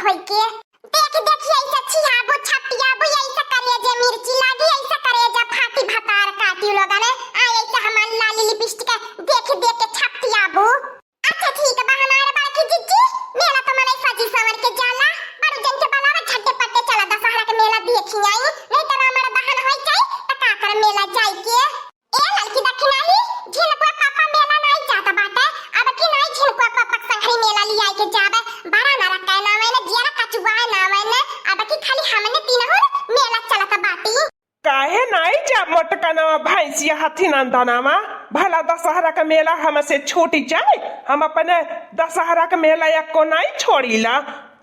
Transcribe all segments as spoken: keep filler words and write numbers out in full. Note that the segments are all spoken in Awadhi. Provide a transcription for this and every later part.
होई के। देख देख ऐसा छिहाबू, छपटियाबू, ऐसा करेजे मिर्ची लागी, ऐसा करेजा फाटी भतार काटी लोगन। आ ऐसा हमार लाली लिपस्टिक देख देख के छपटियाबू। अच्छा ठीक बा हमार बड़की जिज्जी, मेला तो मने सजी संवर के जाला, बड़ू जन के बुलावा, झट्टे पट्टे चला दशहरा के मेला देखी आई, नहीं तो रावण दहन होई जाई, त का कर मेला जाई के। ए ललकी दखिनाही, झिनकुआ पापा मेला नाई जात बाटे, अब की नाई झिनकुआ पापा के संघरी मेला लियाई के जाबे, बड़ा नरक के नावे ने, जियरा कचुआ नावे ने, अब की खाली हमने तीनों मेला चलत बाटी। काहे नाई जा मोटकनवा भैंसिया हथी नंदनवा, भला दशहरा के मेला हमसे छूट जाए, हम अपने दशहरा के मेला एको नाई छोड़ीला।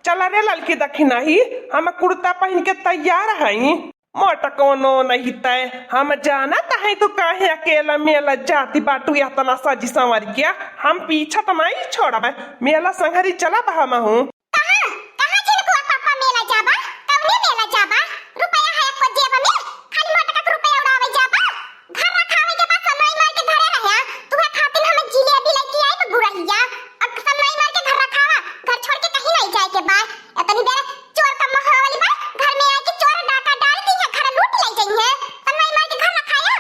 चला रे ललकी दखिनाही, हम कुर्ता पहिन के तैयार हई। मोटको नो नहीं तय, हम जानत हई तू काहे अकेला मेला जाती बाटू एतना सजी संवर के। हम पीछा त नाई छोड़ब, मेला संघरी चलब हमहू। कहाँ, कहाँ झिनकुआ पापा मेला जाबा? कौने मेला जाबा? रुपया है आपको जेब में? खाली मोटका के रुपया उड़ावे जाबा? घर रखावे के बाद सनई मार के घरे रहे, तुहे खातिर हम जिलेबी लेके आइब गुरहिया। अब सनई मार के घर रखावा, घर छोड़ के कहीं नहीं जाए के बा। इतनी देर चोर का मोह वाली बा, घर में आके चोर डाका डाल दी है, घर लूट ले जाई है। सनई मार के घर रखाया।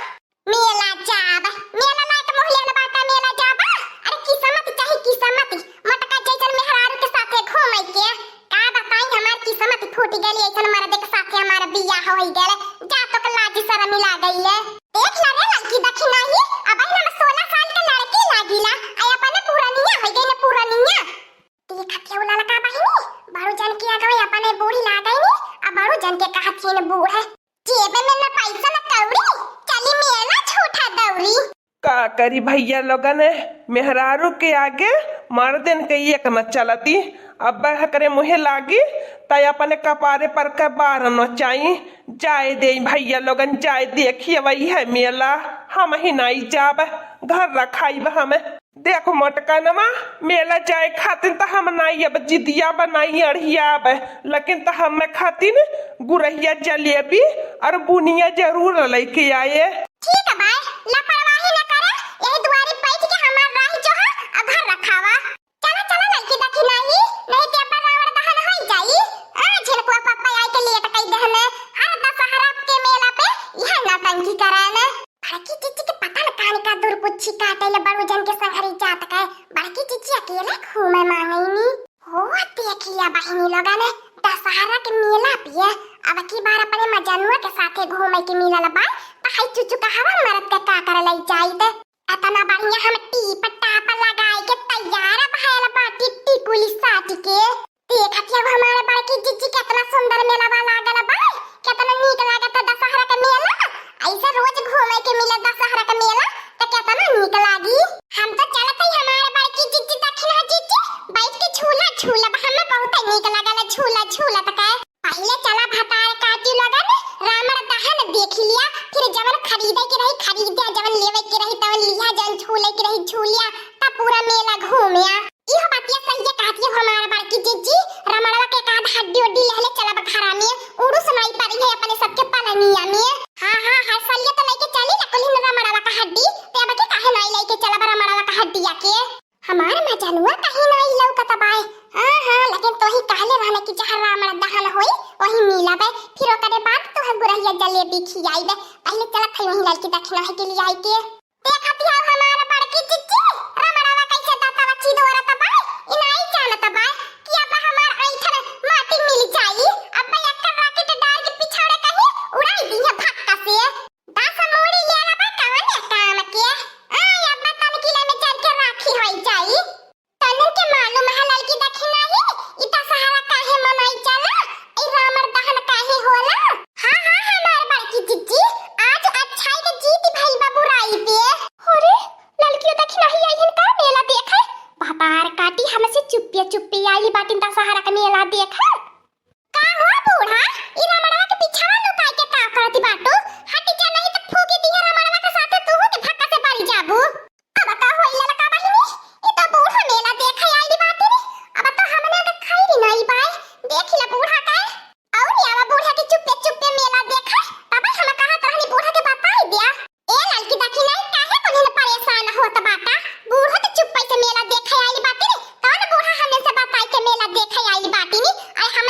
मेला जाब, मेला लायक मोह लेले बाटा, मेला जाबा। अरे किस्मत चाही किस्मत, मटका जैसन मेहरारू के साथे घूमे के। का बताई हमार किस्मत फूट गइल, ऐसन मर्द के साथे हमार बियाह होई गइल। जा तो के लाज शरम लाग गइल। देख ला रे लड़की दखिनाही, अब हम सोलह साल के लड़की लागिला, आ अपने पुरनिया होई गइल पुरनिया। देखत हऊ ललका बहिनी, बड़ू जन के आगे अपने बूढ़ी लागइनी, आ बड़ू जन के कहत हिन बूढ़। जेब में न पैसा न कौड़ी, चली मेला झूठा दौड़ी। का करी भैया लोगन, मेहरारू के आगे मर्दन के एक न चलती। अब हकरे मुँहे लागी, त अपने कपारे पर के बार नोचाई। जाए दे भैया लोगन, जाए देखिए वही है मेला, हम ही नाई जाब, घर रखाइब हम। देख मोटकनवा, मेला जाए खातिर त हम नाई अब जिदिया बनाई अड़ियाब, लेकिन त हम खातिर गुरहिया जलेबी और बुनिया जरूर लेके आए। ठीक है भाई, लापरवाही न करे, यही दुआरी बैठ के हमार राह जो है, आ घर रखावा। चला, चला, लड़की दखिनाही, नहीं ते अब्बा रावण दहन होई जाई। आ, झिनकुआ पप्पा आई के लेट कई देहने, हर दशहरा के मेला पे यह नौटंकी कराने। बड़की जिज्जी के पता न कान का दुरपुच्छी काटे ले बड़ू जन के संघरी जात के। बड़की जिज्जी अकेले घूमे मांगईनी। हो, देखिया बहिनी लोगन, दशहरा के मेला पे अब की बार अपने मजनुआ के साथे घूमे के मिलल बा, त हई चुचुकहवा मरद के का करे लई जाइत। एतना बढ़िया हम टीप टाप लगाए के तैयार भयल बाटी टिकुली साटी के। देखत हऊ हमारे बड़की जिज्जी केतना सुंदर मेलावा लागल बा, केतना नीक लागत दशहरा के मेला। ऐसे रोज घूमे के मिले दशहरा के मेला त केतना नीक लागी। हम तो चलत हई हमारे बड़की जिज्जी दखिना जिज्जी, बैठ के झूला झूलब, हमें बहुत नीक लागल झूला झूलत के। पहिले चला भतार काटी लोगन, रावण दहन देख लिया, फिर जवन खरीदे के रही खरीद्या, जवन लेवे के रही तवन लिया, जवन झूले के रही झूलिया, तब पूरा मेला घूमिया। इहो बतिया सही है कहती हो हमार बड़की जिज्जी, रमणवा के एक आध हड्डी उड्डी लेहले चलब घरा में, उड़ूस नाई परी है अपने सबके पलंगिया में। हाँ, हाँ, हर सलिया तो लेके चली ला कुलिन रमणवा का हड्डी, ते अब के काहे नाई लेके चलब रमणवा का हड्डिया के? हमार मजनुआ कहीं नाई लौकत बाय। हाँ, हाँ, लेकिन तोही कहले रहने कि जहाँ रावण दहन होई, वही मिलबे। फिर ओकरे बाद तोहे गुरहिया जलेबी खियाइबे। पहिले चलत हई वहीं लड़की दखिना है के लिए आई के। देखत हऊ हमार बड़की जिज्जी, रमणवा कैसे दांतवा चिदोरत बाय, ई नाई जानत बाय कि अब हमार ऐंठन माटी मिल जाई। अब एकर राकेट डार के पिछौड़े कहीं उड़ाई दी है भक्का से। दस मूड़ी लेला बा कवने काम के? आ, अब्बा तन किले में चढ़ के राखी होई जाई। तनु के मालूम है लड़की दखिनाही, ई दशहरा काहे मनाई जाला, ई रावण दहन काहे होला? हाँ, हाँ, हमार बड़की जिज्जी, आज अच्छाई के जीत भइल बा बुराई पे। अरे, लड़कियो दखिनाही आइहन का मेला देखे? भतार काटी हमसे चुप्पे चुप्पे आइल बाटिन दशहरा के मेला देखे। का हो बूढ़ा, ई रमणवा के पिछवा लुकाई के का करत बाटू? हट जा, नहीं त फूंकी दिहे रमणवा के साथे तूहू के धक्का से बरी जाबू। अब का होई ललका बहिनी, ई तो बूढ़ा मेला देखे आइल बाटे रे। अब तो हमने के खैरी नहीं बाय। देख ले बूढ़ा के। और ये आवा बूढ़ा के चुप्पे चुप्पे मेला देखे। तब हम कहत रहनी बूढ़ा के बताई दिया। ए ललकी दखिनाही, काहे कुलिन परेशान होत बाटा? बूढ़ो तो चुप्पे से मेला देखे आइल बाटे रे। कौन बूढ़ा हमें से बताई के मेला देखे आइल बाटे नी? अरे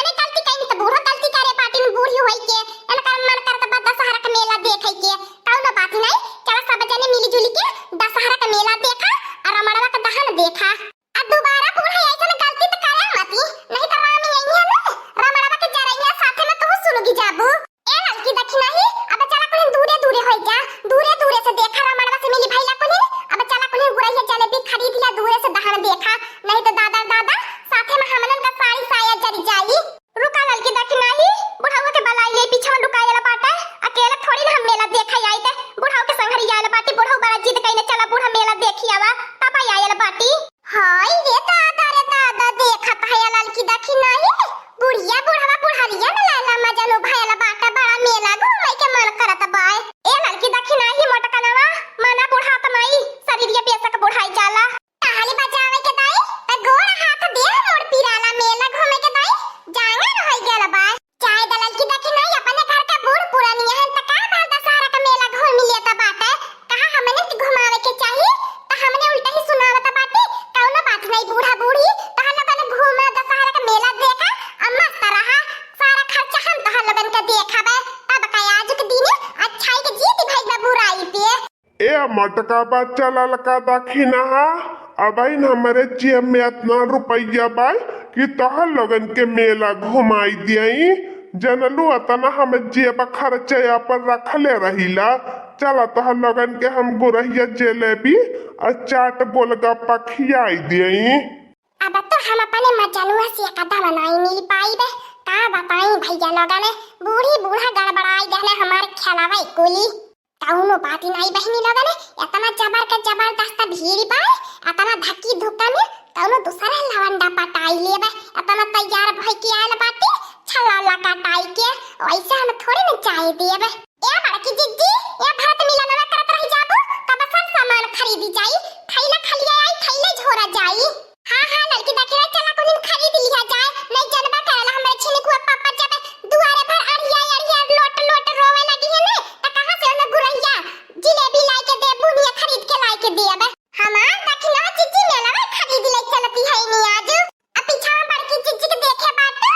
नहीं, बुढ़िया बुढ़वा बुढ़रिया न लैला मजनू भयल बाटे, बड़ा मेला घूमे के मन करत बाय। ए ललकी दखिनही मोटकनवा, मना बुढ़ात नाई, शरीरिया बेसक बुढ़ाई जाला। ताली बजावे के दाई, त गोड़ हाथ देह मोड़ पिराला, मेला घूमे के दाई, जांगर होई गयल बाय। चाहे दलल की दखिनही अपने घर का बूढ़ पुरानिया है, त का बार दशहरा का मेला घूम लेत बाटे, कहा हमने के घुमावे के चाही, त हमने उल्टा ही सुनावत बाटी, कौनो बात नहीं बूढ़ा बूढ़ी, तहन लोगन घूमे दशहरा का मेला देखा, आ मस्त रहा, सारा खर्चा हम तहन लोगन के देखाबे, तब का आज के दिने अच्छाई के जीत भइल बा बुराई पे। ए मोटका बच्चा ललका दखिनहा, अबहिन हमरे जेब में अतना रुपया बाय कि तहन लोगन के मेला घुमाई दियाई। जनलू अतना हम जेब खर्चा अपन रखले रहिला। चला तहन लोगन के हम गुरहिया जलेबी आ चाट गोलगप्पा खियाई दियाई। अब तो हम अपने मजनुआ से कदम नाई मिल पाइबे। का बताई भैया लोगन, बूढ़ी बूढ़ा गड़बड़ाई देहले हमार खेलावे कुली। कौनो बात ही नाई बहिनी लोगन, इतना जबर के जबरदस्त भीड़ बा, इतना धक्की धुक्का में कौनो दूसरा लवंडा पटाई लेबे, इतना तैयार भई के आयल बाटे, छलाला कटाई के, वैसे हम थोड़े न जाए देबे। ए बड़की जिज्जी, ए भरत मिलनवा करत रह जाबू, कब सर सामान खरीदी जाई, थैला खलिया आई, थैले झोरा जाई। हाँ, हाँ, लड़की दखिनही चला कुनिन खरीद लिया जाए, नहीं जनबा करेला हमरे छिनिकुआ पापा जब दुआरे भर अड़िया, अड़िया, लोट, लोट रोवे लगी है ने, त कहाँ से ओमे गुरहिया जिलेबी लाई के दे, बुनिया खरीद के लाई के दे अब। हमार दखिनहा जिज्जी मेलवा खरीद ले चलती है नी आज। आ पीछा में बड़की जिज्जी के देखे बाटू,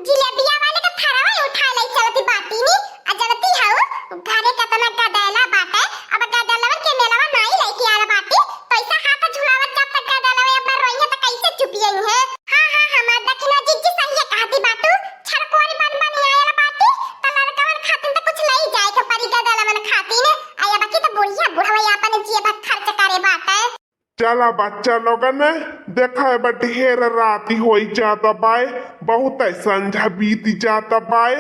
जिलेबिया वाले के थरवा उठा ले चलती बाटी नी। आ जनती हऊ, घरे केतना गदेला बाटे, अब गदेलवन के मेलवा नाई लेके आल बाटी, पैसा हाथ झुलावत जब तक गदेलवा एक बार रोइहे त कैसे चुपियई है? हाँ, हाँ, हमार दखिनहा जिज्जी सहिए कहती बाटू, छड़कोरी बन बन आयल बाटी, त लड़कवन खातिन त कुछ लई जाए के परी गदेलवन खातिन। आ अब की त बुढ़िया बुढ़वा अपन जेब खर्च करे बाटे। चला बच्चा लोगन, देखा अब ढेर राती होई जात बाय, बहुत संझा बीत जात बाय,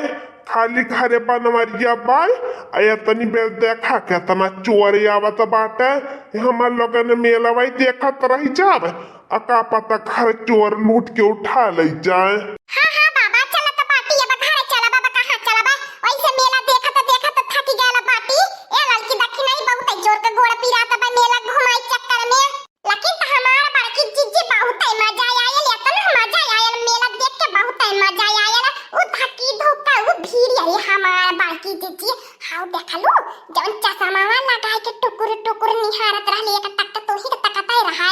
खाली घरे बनवरिया बाय। आ एतनी बेर देखा केतना चोर आवत बाटे, हमार लोगन मेलवा देखत रह जाब, आ का पता घर चोर लूट के उठा ले जाए। हाँ, हाँ बाबा, चलत बाटी, अब घरे चला बाबा, कहाँ चला बा? वैसे मेला देखत देखत थकी गयल बाटी। ए ललकी दखिनही, बहुत जोर के गोड़ पिरात बा मेला घुमाई चक्कर में। लेकिन त हमार बड़की जिज्जी बहुत मजा आयल, इतना मजा आयल, मेला देख के बहुत मजा आयल। उ धक्की धुक्का, उ भीड़, अरे हमार बड़की जिज्जी, हाउ देखलू, जौन चश्मावा लगाए के टुकुर टुकुर निहारत रहली, एक टक तोही के तकते रहे।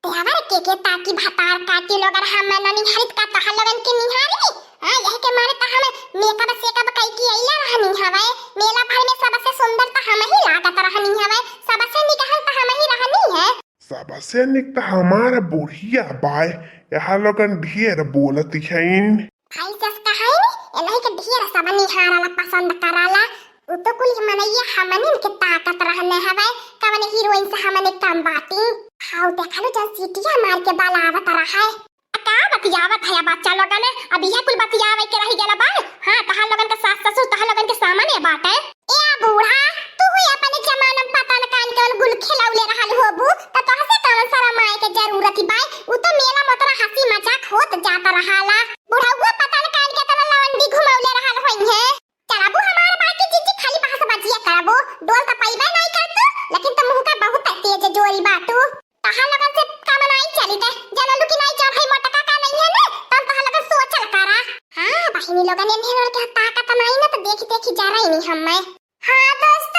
देवर के के ताकी भतार काटी लोगन, हम न निहारित का तोहर लोगन के निहारी? हाँ, यही के मारे त हम मेकअप सेकअप कई के अइले रहनी हवे। मेला भर में सबसे सुंदर त हम ही लागत रहनी हवे, सबसे निकहल त हम ही रहनी है। सबसे निक त हमार बुढ़िया बाय, यहाँ लोगन ढेर बोलत हईन। भाई सस कहाई नी, एनही के ढेर सब निहारला पसंद कराला। उ तो कुल मनैया हमनिन के ताकत रहने हवे, कवन हीरोइन से हमने कम बाटी। हाउ देखलू जब सीटिया मार के बलावत रहे। आ का बतियावत है बच्चा लोगन, अब इहे कुल बतियावे के रह गला बा। हाँ, तहार लोगन के सास ससुर तहार लोगन के सामने बाटे। ए बूढ़ा, तू हुई अपने जमाना में पता न कान कवन गुल खिलौले रहल होबू, त तोहसे कवन शरम आए के जरूरत ही बाय? उ तो मेला में ओतना हंसी मजाक होत जात रहाला। बुढ़ौआ पता न कान के तना लवंडी घुमौले रहल होई है। चलाबू हमार बड़की जिज्जी खाली बहस बजिया करबू, डोल त पइबे नाई करतू, लेकिन त मुंह का बहुत तेज जोरी बाटू। तहार लोगन से काम नाई चली ते, जनलू कि नाई जब है मोटका का नहीं है ना, तब तहार लोगन सोचल करा। हाँ, बहिनी लोगन एन्हे ओर के ताकत नाई ना, त देखी देखी जा रही नहीं हम मैं। हाँ दोस्त,